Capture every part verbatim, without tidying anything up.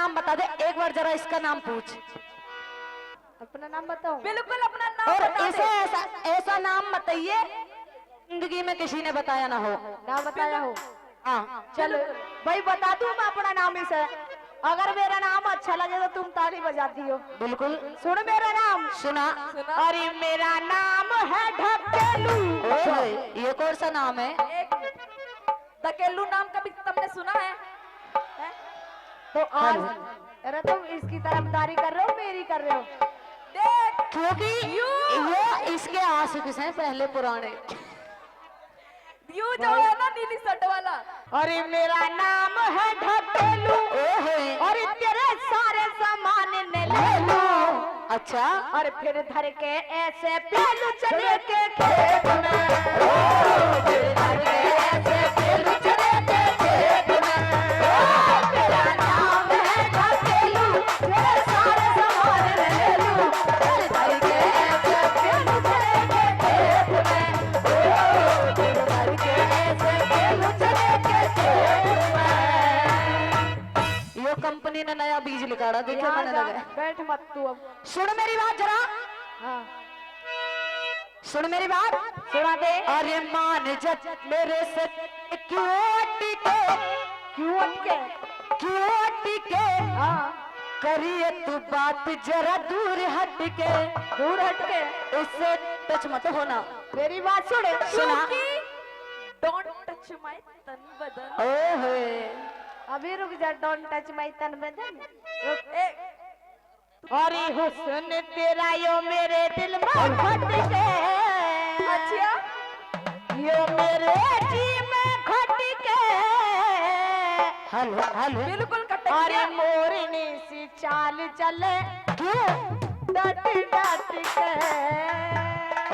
नाम बता दे, एक बार जरा इसका नाम पूछ। अपना नाम बताऊं? बिल्कुल, अपना नाम और बता इसे दे। ऐसा, ऐसा नाम बताइए, जिंदगी में किसी ने बताया ना हो। ना बताया हो? हाँ। चल भाई, बता दूं मैं अपना नाम इसे, अगर मेरा नाम अच्छा लगे तो तुम ताली बजा दियो। बिल्कुल। सुन मेरा नाम। सुना। सुना। अरे, मेरा नाम है ढकेलू। ओए, ये कौन सा नाम है? एक मिनट। ढकेलू नाम कभी तुमने सुना है? हैं? तो आज, हेलो। अरे, तुम इसकी तरफदारी कर रहे हो, मेरी कर रहे हो? देख, क्योंकि यू। ये इसके आशिक हैं पहले पुराने। यू जो भाई। है ना नीली शर्ट वाला। अरे, मेरा नाम है ढकेलू। ओहो। और तेरे सारे सामान ने ले लूं। अच्छा। और फिर धर के ऐसे पेलू चने के खेत में। ओ, फिर धर के ऐसे पेलू चने के खेत में। ओ, तेरा नाम है ढकेलू, तेरे सारे सामान ले लूं। फिर धर के ऐसे पेलू चने के खेत में। ओ, फिर धर के ऐसे पेलू चने के खेत में। यो कंपनी ने नया बीज निकाला, देखिए, यहाँ मैंने जा, लगा। बैठ मत तू अब। सुन मेरी बात जरा। हाँ। सुन मेरी बात। सुना दे। अरे मान जा मेरे से, क्यों अटके? क्यों अटके? क्यों अटके? हाँ। करिए तू बात जरा दूर हटके। दूर हटके? उससे टच मत होना। मेरी बात सुन। सुना। क्योंकि don't touch my तन बदन। ओए होए। अभी रुक जा, don't touch my तन बदन। रुक। ए, अरे हुस्न तेरा यो मेरे दिल में खटके। अच्छा। यो मेरे जी में खटके। Hello, hello. बिल्कुल खटक अरे गया। मोरनी सी चाल चले। क्यों? डट डट के।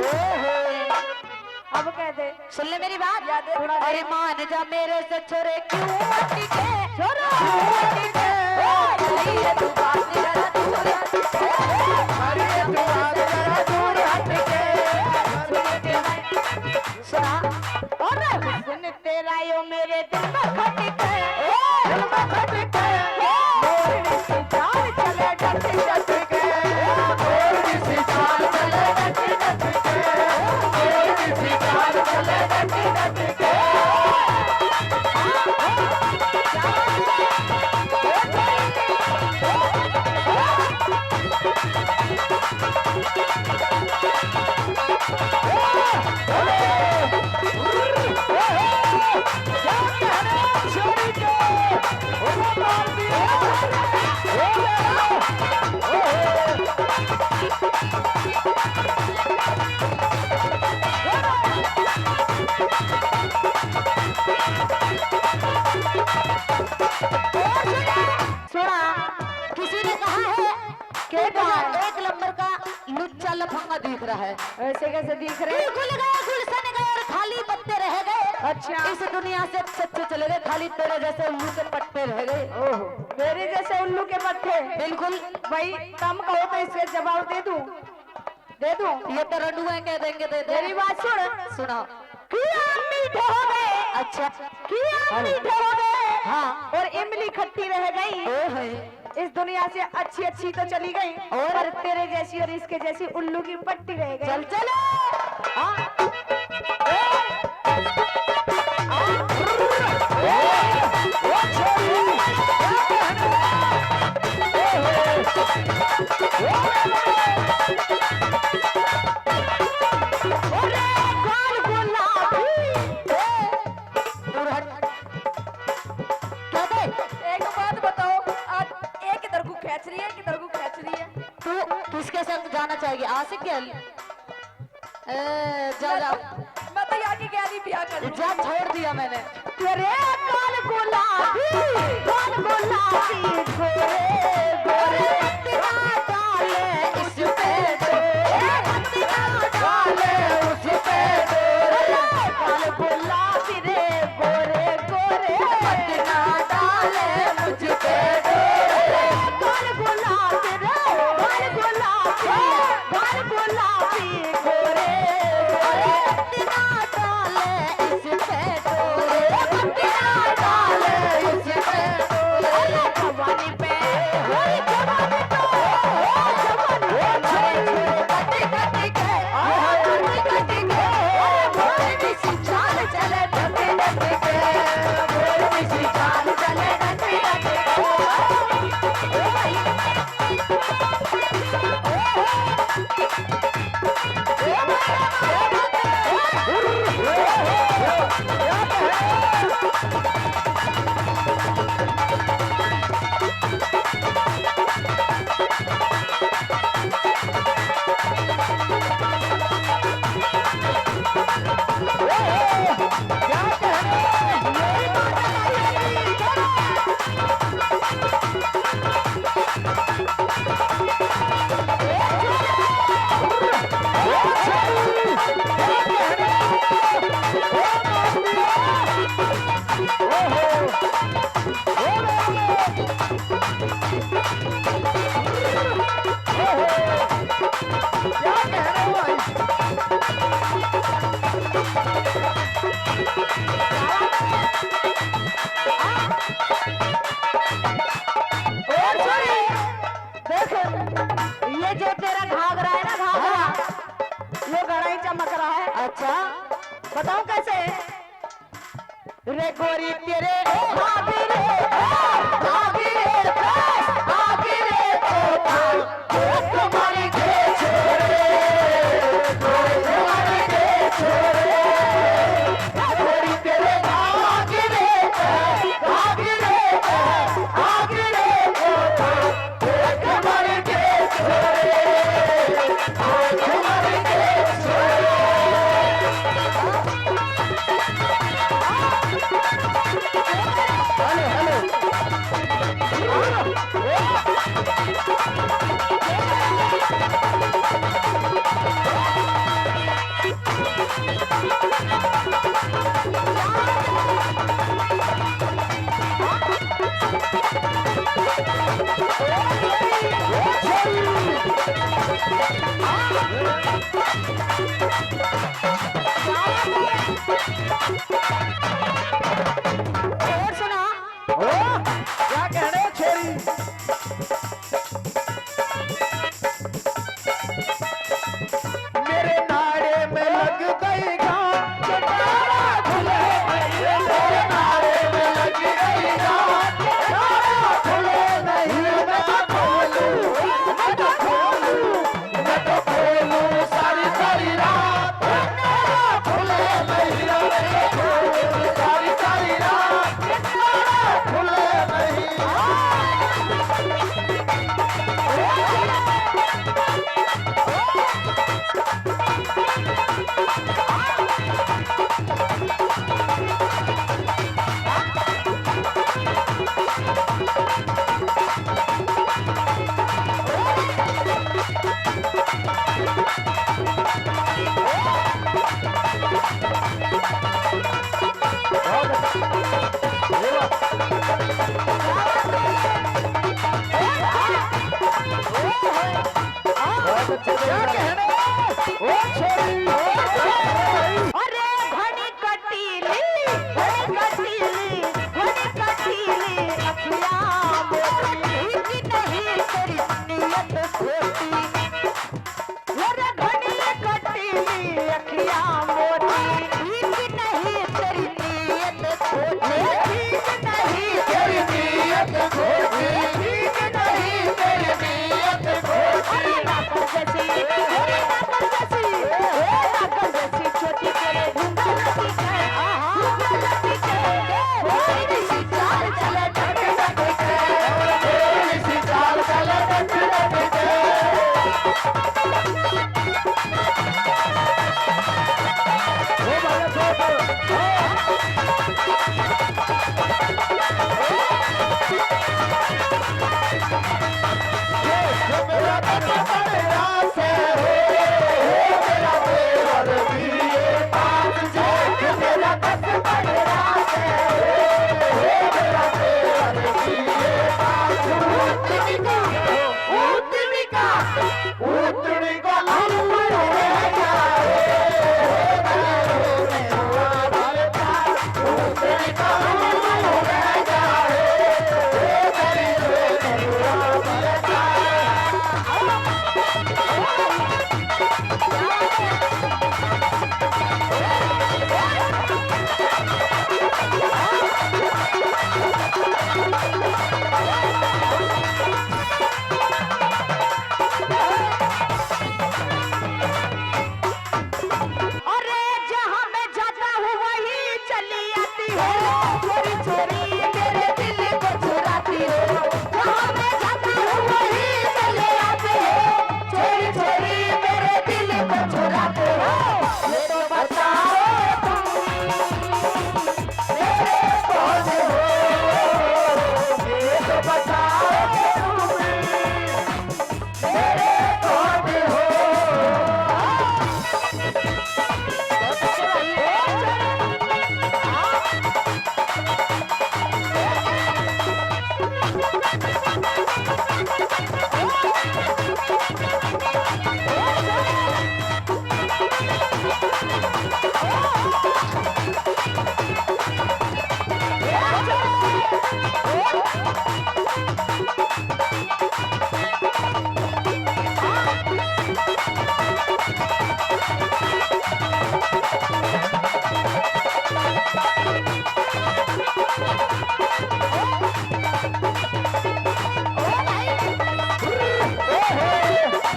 ओहो। अब कह दे। सुन ले मेरी बात। या दे। अरे मान जा मेरे से छोरे, क्यों अटके? छोरे। क्यों अटके? ओ, अरे ये तू बात जरा दूर हट के। अरे ये तू बात जरा दूर हट के। सुना। अरे हुस्न तेरा यो मेरे दिल में खटके। ओ, दिल में खटके। ओ, मोरनी सी चाल चले डट डट के। मोरनी सी चाल चले डट डट सुना, किसी ने कहा है कि एक नंबर का लुच्चा लफंगा दिख रहा है। ऐसे कैसे दिख रहे? गुल गए, गुलशन गए और खाली पत्ते रह गए। अच्छा। इस दुनिया से अच्छे अच्छे चले गए, खाली तेरे जैसे उल्लू के पट्टे रह गए। ओहो, मेरे जैसे उल्लू के पट्टे। बिल्कुल। भाई, तुम कहो तो इसके जवाब दे दूं? दे दूं? ये तो रंडुए कह देंगे, दे दे। मेरी बात सुन। सुना। क्यों मीठे हो गए? अच्छा। क्यों मीठे हो गए? हाँ। और इमली खट्टी रह गई। ओए होए। इस दुनिया से अच्छी अच्छी तो चली गई, और? पर तेरे जैसी और इसके जैसी उल्लू की पट्टी रह गई। चल चलो। हाँ। अरे गाल गुलाबी। दूर हट। क्या दे? एक बात बताओ, आज ये किधर को खींच रही है, किधर को खींच रही है? तू किसके संग जाना चाहेगी, आशिक गैल? ए, जा, जा। मैं तो यहाँ की गैल ही ब्याह कर लूँ। जा, छोड़ दिया मैंने। तेरे गाल गुलाबी, गाल गुलाबी, गोरे गोरे। पत्तियाँ डाले उस पे दो, पत्तियाँ डाले उस पे दो। गाल गुलाबी रे, गोरे गोरे। पत्तियाँ डाले मुझ पे दो। गाल गुलाबी रे, गाल गुलाबी, गाल गुलाबी, गोरे गोरे। पत्तियाँ डाले इस पे दो, पत्तियाँ डाले इस पे दो। अरे जवानी पे देख, ये जो तेरा घाघरा है ना, घाघरा, ये घड़ा ही चमक रहा है। अच्छा, बताऊं कैसे? रे गोरी तेरे भाग रे, भाग रे, भाग रे, भाग रे। और सुना। ओ, क्या कहने छोरी? मेरे नाड़े में लग गई गांठ, मेरे नाड़े में लग गई गांठ, खुले नहीं, मैं तो खोलूं, मैं तो खोलूं, मैं तो खोलूं सारी सारी रात, खुले नहीं, सारी सारी रात, खुले नहीं। बहुत अच्छे से क्या कहने? ओ छोरी, ओ छोरी। अरे घणी कटीली, घणी कटीली, घणी कटीली अखियां मोरी, ठीक नहीं तेरी नीयत खोटी। अरे घणी कटीली अखियां मोरी, ठीक नहीं तेरी नीयत खोटी, ठीक नहीं तेरी नीयत खोटी, ठीक नहीं तेरी नीयत खोटी। अरे नागन जैसी, अरे नागन जैसी, ओ नागन जैसी चोटी तेरे घुंघरू की है, आहा, घुंघरू की है, ओ थोड़ी सी चाल चले डट डट के, ओ थोड़ी सी चाल चले डट डट के।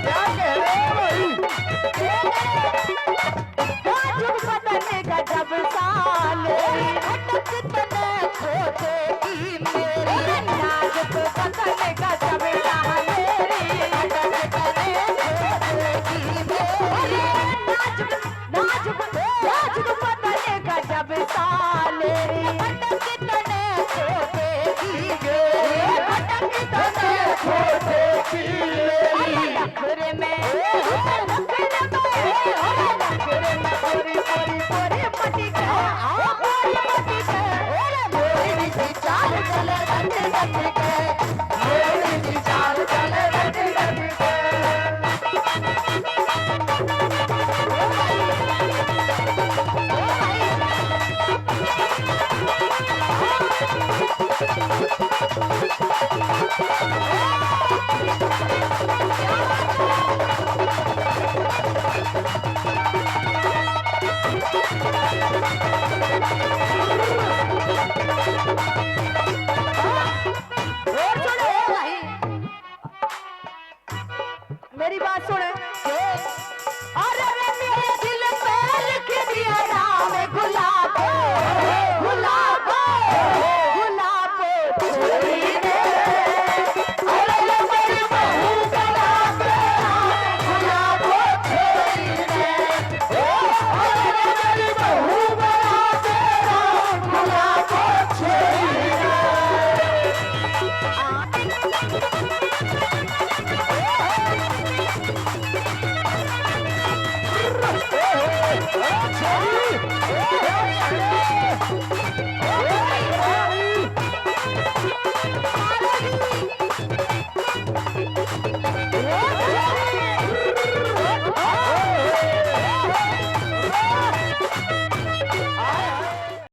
क्या कह रहे हैं भाई? नाजुक बदन गजब सा ले, खटक तने खोदेगी मेरी। नाजुक बदन गजब सा मेरी, खटक तने खोदेगी मेरी। नाजुक, नाजुक, नाजुक बदन गजब सा मेरी, खटक तने खोदेगी मेरी। खटक तने खोदेगी मेरी। नखरे में, नखरे में, नखरे में गोरी, गोरी, गोरी मटी के, ओ गोरी मटी के, ओ रे मोरनी की चाल चले रट रट के, मोरनी की चाल चले रट रट के। और सुनो भाई, मेरी बात सुन। अरे रे मेरे दिल पे लिख दिया राम गुलाब, गुलाब, गुलाब।